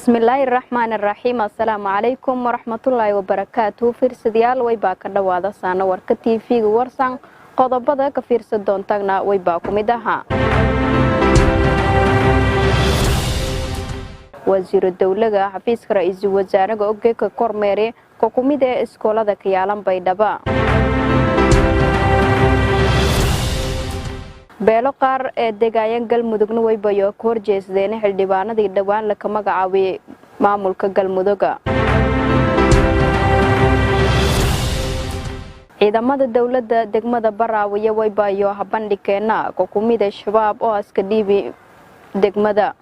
Bismillaahi raxmaani raxiim. Assalaamu calaykum waraxmatullaahi wabarakaatu. Fiirsadayaal, waybaa ka dhawaada saana warka TV-ga Warsan. Qodobada ka fiirsan doontagna waybaa ku mid ahaa: wasiiru dowlaga xafiiska ra-iisul wasaaraha ogeeka kormeere ko ku mid ee iskoolada kayaalan Baydhaba. Beelo qaar ee degaayan Galmudugna waybayo ka horjeesdeen xildhibaanadii dhowaan laka magacaabiyey maamulka Galmuduga. Ciidamada dowladda degmada Baraawiya waybayo habandhigkeena ko ku mida Shabaab oo aska dhiibi degmada.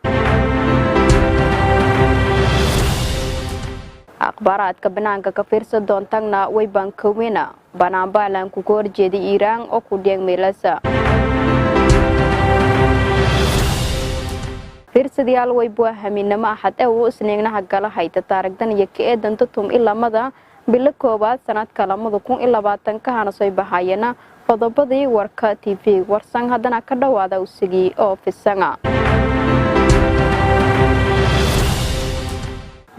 Akhbaaraadka banaanka ka fiirsan doontagna waybaan kowena banaanbaalan kuga horjeeday Iiraan oo ku dheeg meelasa. Fiirsadayaal, waybua haminamo Axad ee uu isniignaha gala hayta taarigdan iyo ka eedanta 12-da bilo koowaad sanadka 2020-ka hana soo bahayana qodobadii warka TV Warsan. Haddana ka dhawaada usigii oo fisanga.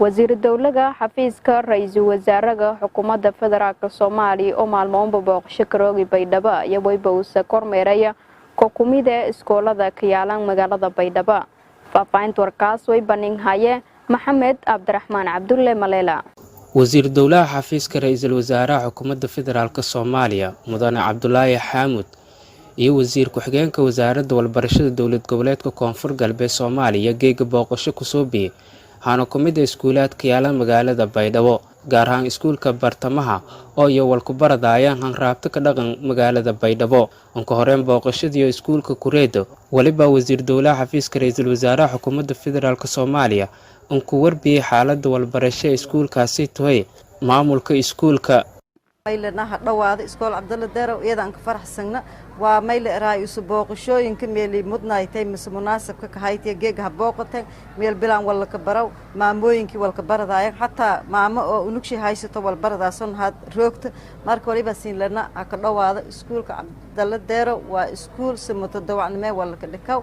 Wasiiru dowlaga xafiiska ra-iisul wasaaraha xukuumadda federaalk Soomaaliya oo maalmoonba booqasho karoogi Baydhabo iyo wayba uuse kormeeraya ko kumida iskoolada kayaalan magaalada Baydhabo. Faahfaahinta warkaas way baninhaye Maxamed Cabdiraxmaan Cabdulle Maleela. Wasiir dowlaha xafiiska ra-iisul wasaaraha xukuumadda federaalk Soomaaliya, mudane Cabdulaahi Xaamud, iyo wasiir ku-xigeenka wasaaradda walbarashada dowlad goboleedka Koonfur Galbeed Soomaaliya geega booqasho kusoo biyey waxaana ku mid a iskuulaadka yaala magaalada Baydhabo, gaar ahaan iskuulka Bartamaha oo iyo walkubaradaayaan hanraabto ka dhaqan magaalada Baydhabo. Anka horeen booqashadiiyo iskuulka kureedo, weliba wasiir dowlaha xafiiska ra-iisul wasaaraha xukuumadda federaalk Soomaaliya unku warbiyey xaaladda walbarasho ee iskuulkaasi tohay maamulka iskuulka. Maylanaha dhawaada iskool Cabdalla Derow, iyadaan ka faraxsagna. Waa mayle eraay isu booqashooyinka meeli mudnaaytay mise munaasabka kahaytay geega ha booqateen meel bilaan walka baraw, maamooyinkii walka baradaayan, xataa maamo oo unugshi haysato walbaradaason had roogta. Marka waliba siinlana ha ka dhawaada iskuulka Cabdalla Derow. Waa iskuul si mutadawacnimee walka dhikaw,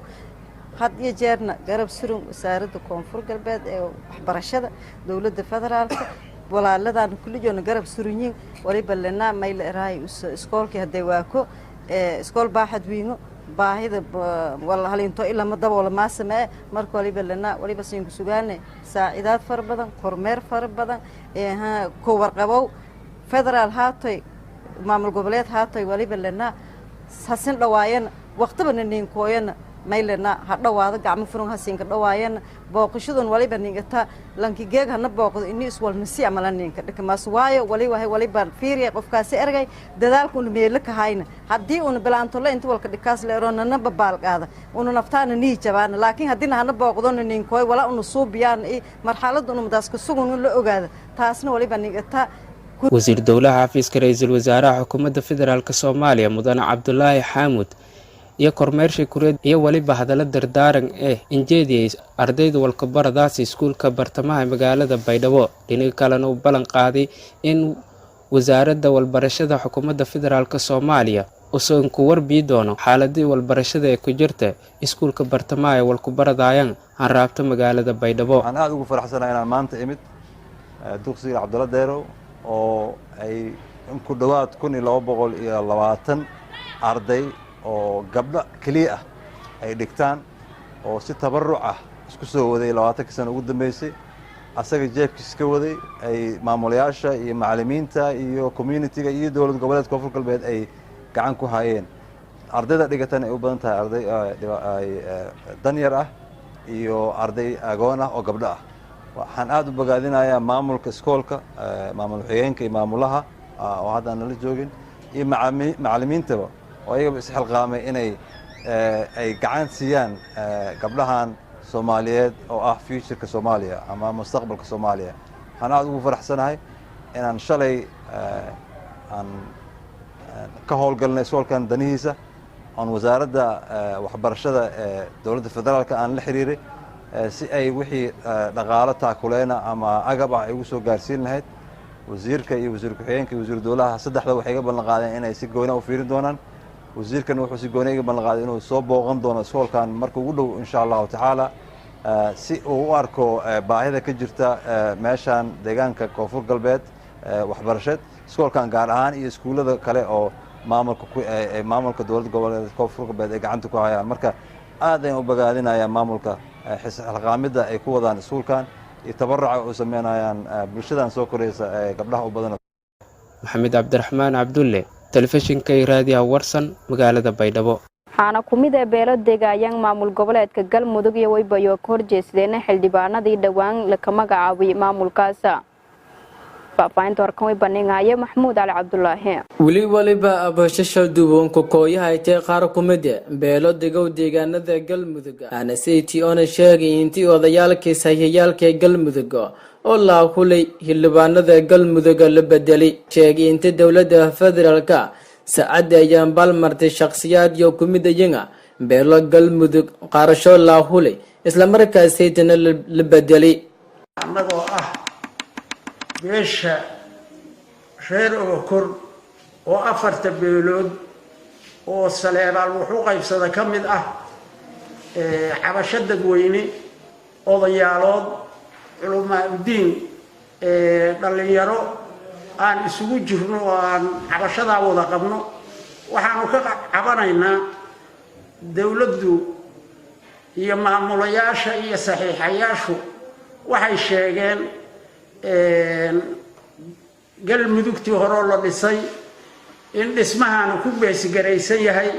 had iyo jeerna garab surun wasaaradda Koonfur Galbeed ee waxbarashada, dowladda federaalka, walaaladan kullijoona garab surunyiin. Waliba lena mayla eraay iskoolkii haddee waako iskool baaxad wiingo baahida halinto ilama daboola maasamee. Marka waliba lena waliba siinku sugaane saacidaad fara badan, kormeer fara badan, ku warqabow federaal haatoy, maamul goboleed haatoy. Waliba lena hasin dhawaayana waqtibana niinkooyana maylena ha dhawaado, gacmo furun hasiinka dhawaayana. Booqashadun waliba niingata lankigeeg hana booqdo ini iswalnasi amala ninka dhikamaas, waayo wali wahay waliba fiiriya qofkaasi ergay dadaalka una meelo kahayna. Haddii una bilaantole inta walka dhikaas leero nana babaal qaada una naftaana nii jabaana, laakiin haddina hana booqdona ninkooy wala una suubiyaan i marxalada una madaaska sugun la ogaada, taasna waliba niingata. Wasiir dowlaha xafiiska ra-iisul wasaaraha xukuumadda federaalk Soomaaliya, mudane Cabdulaahi Xaamud, iyo kormeersha kureed iyo weliba hadallo dardaaran eh injeediyey ardayda walkabaradaasi iskuulka Bartamaha magaalada Baydhabo. Dhinaga kalena uu ballan qaaday in wasaaradda walbarashada xukuumadda federaalk Soomaaliya uusan ku warbii doono xaaladii walbarashada ee ku jirta iskuulka Bartamaha ee walkubaradaayaan hanraabto magaalada Baydhabo. Waxaan aada ugu faraxsanahay inaan maanta imid dugsiga Cabdulla Deerow oo ay ku dhowaad 1220 arday oo gabdho keliya ah ay dhigtaan, oo si tabaruc ah isku soo waday 20-kii sano ugu dambeysay, asaga jeebkiis ka waday, ay maamulayaasha iyo macallimiinta iyo community-ga iyo dowlad goboleedka Koonfur Galbeed ay gacan ku hayeen. Ardayda dhigatan ay u badan tahay arday ay danyar ah iyo arday agoon ah oo gabdho ah. Waxaan aada u bogaadinayaa maamulka iskoolka, maamul xigeenka iyo maamulaha oo hadda aan nala joogin, iyo macallimiintaba oo ayagaba isxilqaamay inay ay gacan siiyaan gabdhahan Soomaaliyeed oo ah future-ka Soomaaliya ama mustaqbalka Soomaaliya. Waxaan aada ugu faraxsanahay inaan shalay aan ka howlgalnay iskoolkan danihiisa, oon wasaaradda waxbarashada ee dowladda federaalka aan la xiriiray si ay wixii dhaqaalo taakuleena ama agab ah ay ugu soo gaarsiin lahayd. Wasiirka iyo wasiir ku-xigeenka iyo wasiir dowlaha saddexda waxay iga ballan qaadeen inay si gooni u fiirin doonaan. Wasiirkan wuxuu si gooni iga ballan qaaday inuu soo booqan doono iskoolkan marka ugu dhow, insha Allahu tacaala. si uu u arko baahida ka jirta meeshan deegaanka Koonfur Galbeed waxbarasheed, iskoolkan gaar ahaan iyo iskuullada kale oo maamulka maamulka dowladda goboleed Koonfur Galbeed ay gacanta ku hayaan. Marka aad ayaan u bogaadinayaa maamulka xilqaamidda ay ku wadaan iskuulkan iyo tabaruca u sameynayaan bulshadan soo koraysa ee gabdhaha u badan. Maxamed Cabdiraxmaan Cabdulle, telefishinka iyo raadiyaha Warsan, magaalada Baydhabo. Waxaana kumid ee beelo degaayaan maamul goboleedka Galmudug iyo weybayo ka horjeesadeen xildhibaanadii dhowaan laka magacaabay maamulkaas. Faahfaahinta warkan way bandhigaya Maxamuud Cali Cabdulaahi. Weli waliba abashasha duwanka kooyahaytee qaar ku mid beelo degow deegaanada Galmudug aana sayti oona sheegay intii odayaalkii sahiyayaalka Galmudug oo laahulay xildhibaanada Galmudug la bedelay, sheegay inta dowladda federaalka saacadda ayaan balmartay shakhsiyaad iyo ku mid iyaga beelo Galmudug qaarasho laahulay, islamarkaasaytana la bedelay. Annagoo ah beesha reer Ogokor oo afarta beelood oo Saleebaal wuxuu qaybsada ka mid ah, cabasho dadweyne, odayaalood, culumaa udiin, dhallinyaro aan isugu jirno oo aan cabashadaa wada qabno, waxaanu ka cabanaynaa dowladdu iyo maamulayaasha iyo saxiixayaashu waxay sheegeen Galmudugtii horeo la dhisay in dhismahaanu ku beesgaraysan yahay,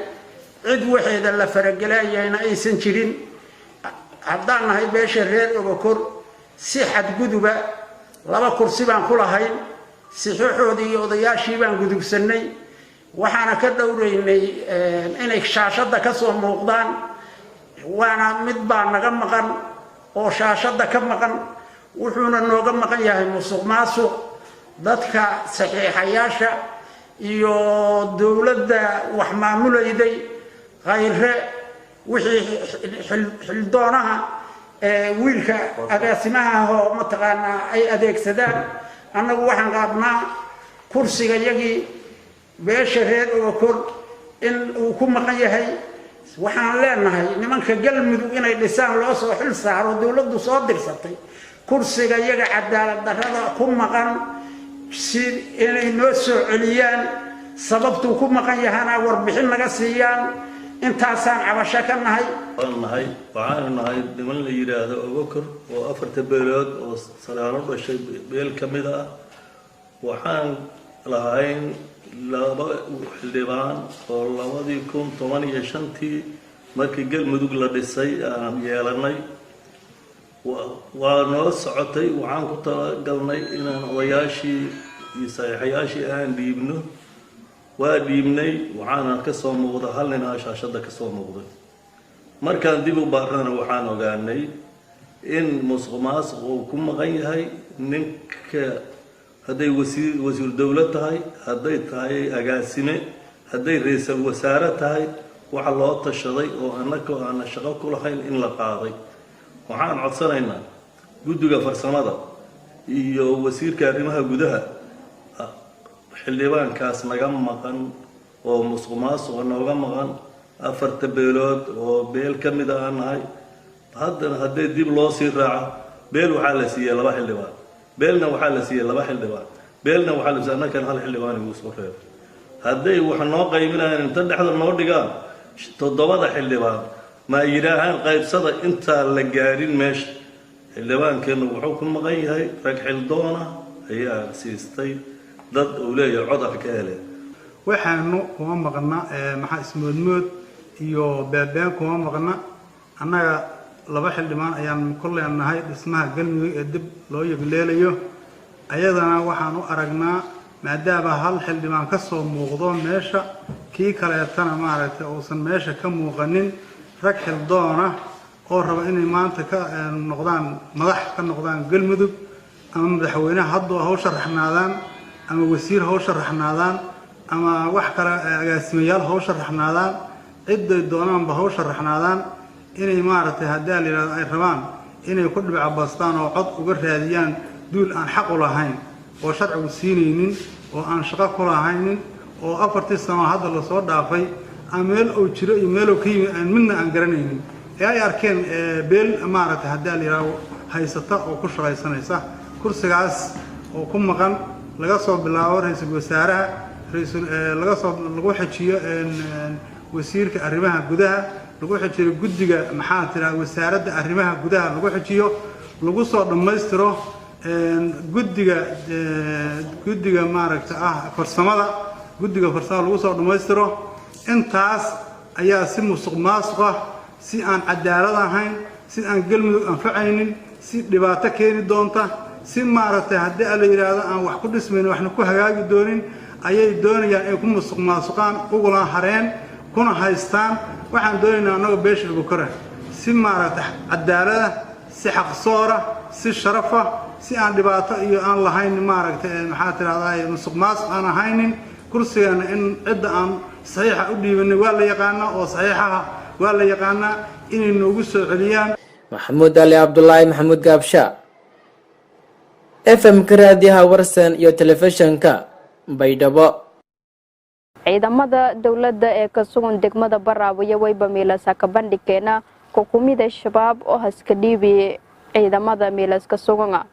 cid waxeeda la faragelayayna aysan jirin. Haddaan nahay beesha reer Ogokor, si xadguduba laba kursi baan ku lahayn, saxiixoodii iyo odayaashii baan gudubsannay, waxaana ka dhowraynay inay shaashadda ka soo muuqdaan. Waana mid baa naga maqan oo shaashadda ka maqan, wuxuuna nooga maqan yahay musuq maasuq dadka saxiixayaasha iyo dowladda wax maamulayday Khayre, wixii xildoonaha, wiilka agaasimaha oo mataqaanaa ay adeegsadaan. Annagu waxaan qaabnaa kursiga yagii beesha reer Ogokor in uu ku maqan yahay. Waxaan leenahay nimanka Galmudug inay dhisaan loo soo xil saaro, dowladdu soo dirsatay, kursiga yaga cadaalad darrada ku maqan si inay noo soo celiyaan, sababtuu ku maqan yahana warbixin naga siiyaan. Intaasaan cabasho ka nahay. Nahay waxaanu nahay niman la yidhaahdo Ogokor oo afarta beelood oo Saleano dhashay beel ka mid ah. Waxaan lahayn laba xildhibaan oo 2015-tii markii Galmudug la dhisay aan yeelanay. Waa noo socotay. Waxaan ku talagalnay inaan odayaashii iyo saxiixayaashii aan dhiibno. Waa dhiibnay, waxaana ka soo muuqda hal nin aa shaashadda ka soo muuqday. Markaan dib u baarnana, waxaan ogaanay in musuq maasuq uu ku maqan yahay ninka, hadday wasiir wasiir dowlad tahay, hadday tahay agaasime, hadday ra-iisul wasaare tahay, waxa loo tashaday oo annaka aana shaqo ku lahayn in la qaaday. Waxaan codsanaynaa guddiga farsamada iyo wasiirka arrimaha gudaha, xildhibaankaas naga maqan oo musuq maasuqa nooga maqan, afarta beelood oo beel ka mida aan nahay. Haddana haddii dib loo sii raaco, beel waxaa la siiyey laba xildhibaan, beelna waxaa la siiyey laba xildhibaan, beelna waxaa la siiyey, annakan hal xildhibaan igu soo reebo. Hadday wax noo qaybinayaan, inta dhexda noo dhigaan toddobada xildhibaan, ma yidhaahaan qaybsada intaan la gaarin meesha. Xildhibaankeennu wuxuu ku maqan yahay rag xildoona ayaa siistay dad uu leeyahay cod ah ka heleen. Waxaanu kuma maqna maxaa ismoodmood iyo beebeen kuma maqna. Annaga laba xildhibaan ayaan ku leenahay dhismaha Galmudug ee dib loo yegleelayo. Ayadana waxaan u aragnaa, maadaama hal xildhibaan ka soo muuqdo meesha, kii kaleetana maaragtay uusan meesha ka muuqanin, rag xildoona oo raba inay maanta ka noqdaan madax, ka noqdaan Galmudug, ama madaxweyneha haddoo ha u sharaxnaadaan, ama wasiir ha u sharaxnaadaan, ama wax kale agaasimayaal ha u sharaxnaadaan, cidday doonaanba ha u sharaxnaadaan, inay maaragtay haddii la yidhahdo ay rabaan inay ku dhibcabastaan oo cod uga raadiyaan duul aan xaq u lahayn oo sharcigu siinaynin oo aan shaqo ku lahaynin, oo 4-tii sano hadda lasoo dhaafay aan meel uu jiro iyo meel uu ka yimid aan midna aan garanaynin, Ee ay arkeen beel maaragtay haddii la yidhaaho haysata oo ku shaqaysanaysa kursigaas oo ku maqan, laga soo bilaabo ra-iisul wasaaraha, laga soo lagu xejiyo wasiirka arrimaha gudaha, lagu xejiyo guddiga, maxaa tiraa, wasaaradda arrimaha gudaha, lagu xejiyo, lagu soo dhammaystiro guddiga maaragta ah farsamada, guddiga farsamada lagu soo dhammaystiro. Intaas ayaa si musuq maasuq ah, si aan cadaalad ahayn, si aan Galmudug anfacaynin, si dhibaato keeni doonta, si maaragtay haddii la yidhaahdo aan wax ku dhismayn, waxna ku hagaagi doonin, ayay doonayaan inay ku musuq maasuqaan, ugula hareen kuna haystaan. Waxaan doonaynaa annagoo beesha Abukora si maaragtay cadaalada, si xaqsoora, si sharafa, si aan dhibaato iyo aan lahayn, maaragtay, maxaa tidhahdaa, musuq maasuq aan ahaynin, kursigana in cidda aan saxiixa u dhiibanay waa la yaqaanaa, oo saxiixaha waa la yaqaanaa, inay noogu soo celiyaan. Maxamuud Ali Cabdulaahi, Maxamuud Gaabsha, FM-ka Raadiyaha Warsan iyo telefishinka, Baydhabo. Ciidamada dowladda ee ka sugan degmada Baraawiyo wayba miilasa ka bandhigeena kukumida Shabaab oo haska dhiibi ciidamada miilaska sugana.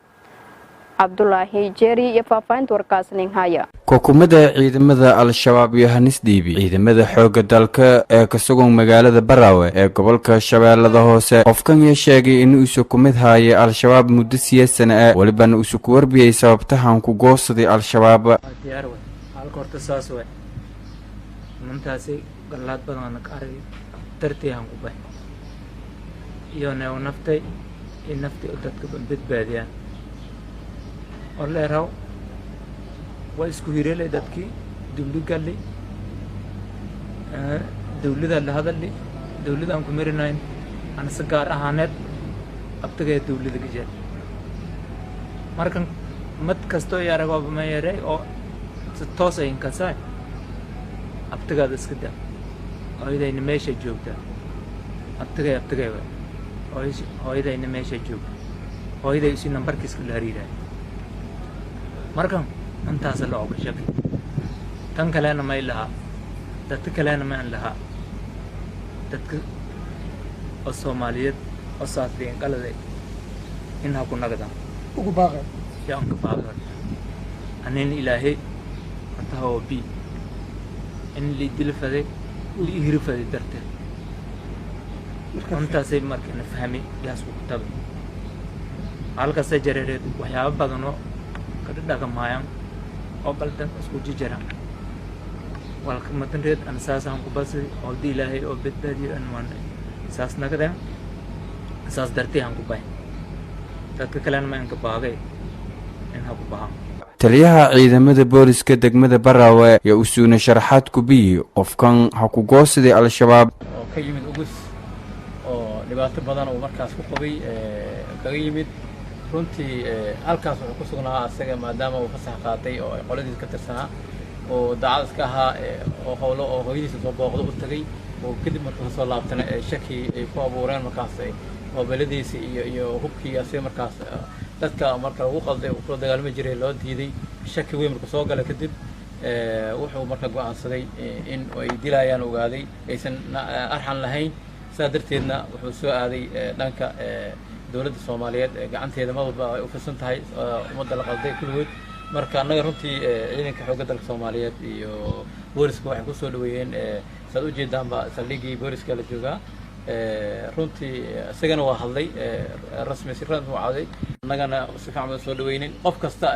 Cabdulaahi Jeeri iyo faahfaahinta warkaas nin haya. Xukuumadda ciidamada Al-Shabaab iyo hanis dhiibi ciidamada xoogga dalka ee ka sugan magaalada Baraawe ee gobolka Shabeellada Hoose. Qofkan ya sheegay in uusa ku mid haayay Al-Shabaab muddo 8 sana ah, welibana uusa ku warbiyey sababtahan ku goosaday Al-Shabaab. Diyaar way halka horta saas way nimantaasi gallaad badan ka arag dartii aan ku bax iyo neew naftay in naftii dadka badbaadiyaan oo leeraw waa isku hirelay dadkii dawli galli, dawlada la hadali, dawlada aan ku marinayn anase gaar ahaaneed abtagee dawlada gajeel. Markan mad kastoo i aragooba ma yaray oo si toos ay inkasaay abtigaada iska daa, hooyadayna meesha joogtaa, abtigay abtigay way, hooyadayna meesha joogta, hooyaday isi nambarkiiska la hariiraya. Markan intaasa la oga shaki. Tan kalena may lahaa, dadka kalena maan lahaa, dadka oo Soomaaliyeed oo saasliin qaladay in ha ku nagdaan ugu baaqay yaan ka baaqay. Anin Ilaahay horta hawa bi in li dil faday, li ihiri faday darteed intaasay markana fahmi yaas ku tabay halkaasay jareereed waxyaabo badan oo ka dhaqamayaan oo qaldan isku jijara walka madanreed. An saasaan ku basay oo di Ilaahay oo badbaadiyo an waan saas nagada, saas dartee aan ku bay. Dadka kalena ma inka baagay in ha ku bahaan. Taliyaha ciidamada booliska degmada Baraawe yaa usuuna sharaxaad ku biyi qofkan ha ku goosaday Al-Shabaab. Oo ka yimid Ugus oo dhibaato badan uu markaas ku qabay kaga yimid. Runtii halkaas wuxuu ku sugnaa asaga maadaama uu fasax qaatay oo ay qoladiisa ka tirsanaa oo daacad iska ahaa oo howlo oo hooyadiisa soo booqdo u tagay, oo kadib markuu kasoo laabtana shaki ay ku abuureen markaas moobiladiisa iyo hubkii asiga markaas dadka marka lagu qalday uu kula dagaalami jiray loo diiday. Shaki weyn markuu soo galay kadib, wuxuu marka go'aansaday in ay dilayaan, ogaaday aysan arxan lahayn. Sidaa darteedna wuxuu soo aaday dhanka dowladda Soomaaliyeed, gacanteeda mar walba ay u fidsan tahay ummadda la qalday kulligood. Marka annaga runtii ciidanka xoogga dalka Soomaaliyeed iyo booliska waxay kusoo dhaweeyeen, saad ujeedaanba, saldhiggii booliska la joogaa. Runtii isagana waa hadlay rasmi, si rasmi u caday. Annagana si fiican baan soo dhaweynin. Qof kasta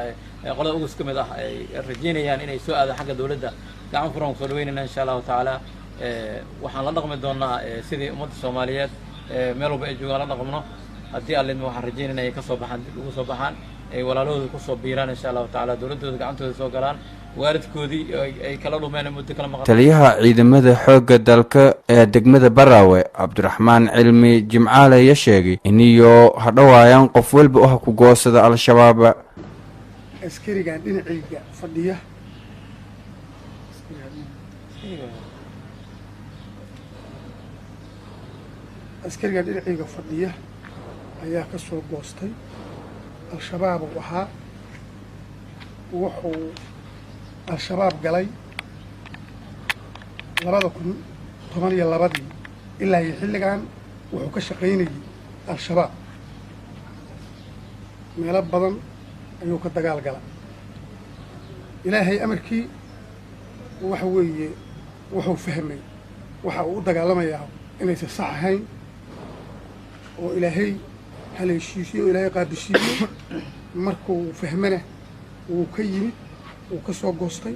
qolada Ugus ka mid ah ay rajeynayaan inay soo aadaan xagga dowladda, gacan furan kusoo dhaweynayna insha Allahu tacaala. Waxaan la dhaqmi doonaa sidii ummadda Soomaaliyeed meel walba ay joogaan la dhaqmno. Haddii Allidma waxaan rajeynayna ay kasoo baxaan, dib ugu soo baxaan, ay walaalahooda kusoo biiraan insha Allahu tacaala, dowladdooda gacantooda soo galaan, waalidkoodii ay kala dhumeen muddo kala maqan. Taliyaha ciidamada xoogga dalka ee degmada Baraawe, Cabdiraxmaan Cilmi Jimcaale, ayaa sheegay iniyo hadhowaayaan qof walba oo ha ku goosada Al-Shabaab. Askarigan dhinacayga fadhiya, askarigan dhinacayga fadhiya ayaa ka soo goostay Al-Shabaab. Uu ahaa, wuxuu Al-Shabaab galay 2012-dii ilaa iyo xilligan. Wuxuu ka shaqaynayay Al-Shabaab, meelo badan ayuu ka dagaal gala. Ilaahay amarkii, waxa weeye, wuxuu fahmay waxa uu u dagaalamayaa inaysan sax ahayn, oo Ilaahay haleeshiisiyo o Ilaahay qaabishiiyo. Markuu fahmana wuu ka yimid, wuu ka soo goostay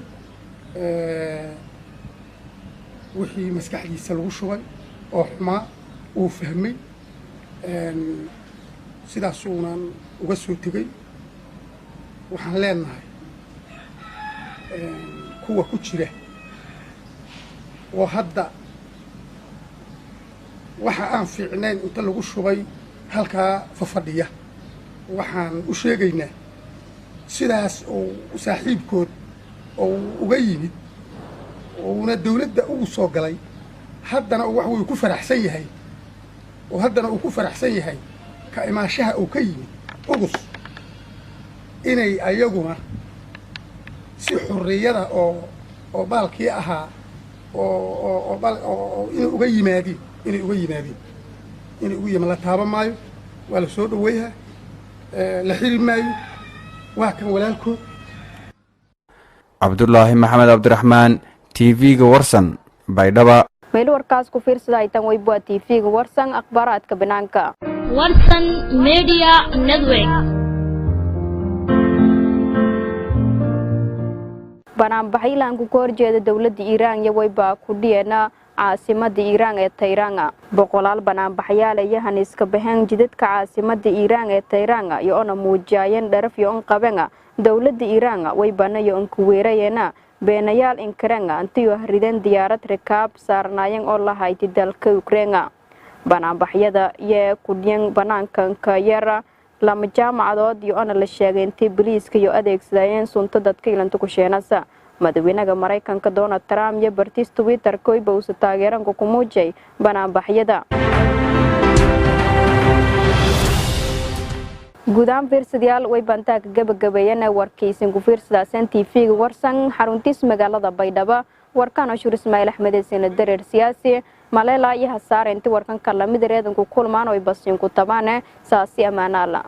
wixii maskaxdiisa lagu shubay oo xumaa. Uu fahmay, sidaasuunan uga soo tegey. Waxaan leenahay kuwa ku jira oo hadda waxa aan fiicnayn inta lagu shubay halkaa fafadhiya, waxaan u sheegaynaa sidaas uu saaxiibkood oo uga yimid uuna dawladda ugu soo galay, haddana uu wax wuu ku faraxsan yahay, oo haddana uu ku faraxsan yahay ka imaashaha uu ka yimid Ugus, inay ayaguna si xurriyada oo baalkii ahaa oo inay uga yimaadiin, inay uga yimaad. La taaban maayo, waa la soo dhaweyhaa, la xiri maayo, waa kan walaalkood. Cabdulaahi Maxamed Cabdiraxmaan, TV-ga Warsan, Baydhaba. Meel warkaas ku fiirsada aytan weyboa TV-ga Warsan. Akhbaaraadka banaanka. Warsan Media Network. Banaanbaxylaanku ka horjeeda dowladda Iiraan iyo weyba ku dhiyeena caasimada Iiraan ee Tayraanga. Boqolaal banaanbaxyaal ayahan iska baxeen jidadka caasimada Iiraan ee Tayraanga iyo ona muujiyayeen dharaf iyo on qabenga dowladda Iiraan. Weybana iyo onkuweerayeena beenayaal inkarenga intiyo harideen diyaarad rikaab saarnaayeen oo la hayti dalka Ukreena. Banaanbaxyada iyo kudhiyan banaankanka yara lama jaamacadood iyo ona la sheegay intii boliiska iyo adeegsadayeen sunta dadka ilanta ku sheenasa. Madaxweynaha Maraykanka Donald Trump iyo bartiis Twitter koyba uusa taageeranka ku muujay banaanbaxyada. Guud ahaan fiirsadayaal, way bantaaka gabagabeeyana warkaysan ku fiirsadaasan TV-ga Warsan xaruntiis magaalada Baydhabo. Warkaan Ashuur Ismaaciil Axmed sina dareer siyaasi maleela iyo hasaare inti warkanka lamid reedanku kulmaan oy basiinku tabaane saasi ammaanaala.